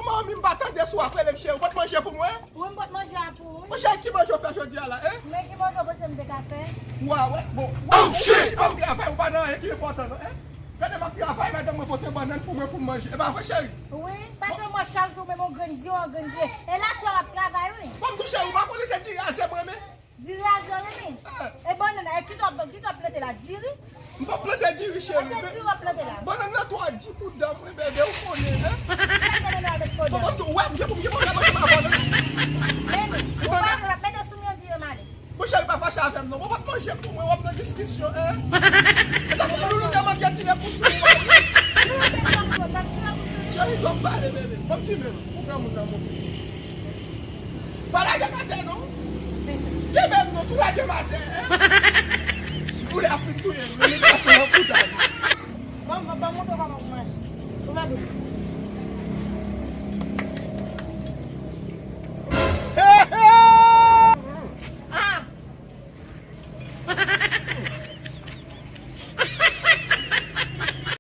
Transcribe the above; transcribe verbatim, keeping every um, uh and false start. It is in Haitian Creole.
Manmi, m pa tande si w ap rele m cheri, ou pot manje pou mwen? Wi, m pot manje a pou ou. Monchè, ki manje w fè jodi a la, en? Men ki manje w panse m te ka fè? Wa, wè, bon. Ki pa m travay, ou pa nan anyen ki enpòtan, non, en? Gade, m ap travay, madanm mwen pote bannann pou mwen pou m manje. E pa vre, cheri? Wi, paske mwen chak jou, menm yon grenn di, yon grenn di. E la, w ap travay, wi. Bon, m tou cheri, ou pa konnen se diri a zè mwen, men. Diri a zè w renmen? E bannann, e kisa w, kisa w plante la? Diri? M pa plante diri, cheri. Eske diri w ap plante la? Bannann nan twò di pou dan mwen, bebe, ou konnen, en? Kisa gen nan avèk bannann? Bon, bon, tou, wè, m gen pou m gen pwoblèm ansanm avè w, non? Men, ou pa vle, mete sou men, vire m ale. Monchè, pa fache avè m, non. Bon, w ap manje pou mwen, w ap nan diskisyon, en? E sa pou loulou te manje tire pou sou mwen. Cheri, w ap pale, bebe. Bon, ti men, ou granmoun nan, monchè. Pa lage m atè non. Kenbe m non, tou lage m atè, en? Doulè ap fin touye m, men gason an pou dam. Ban m, ban m montre w kòman pou manje. Ou gade.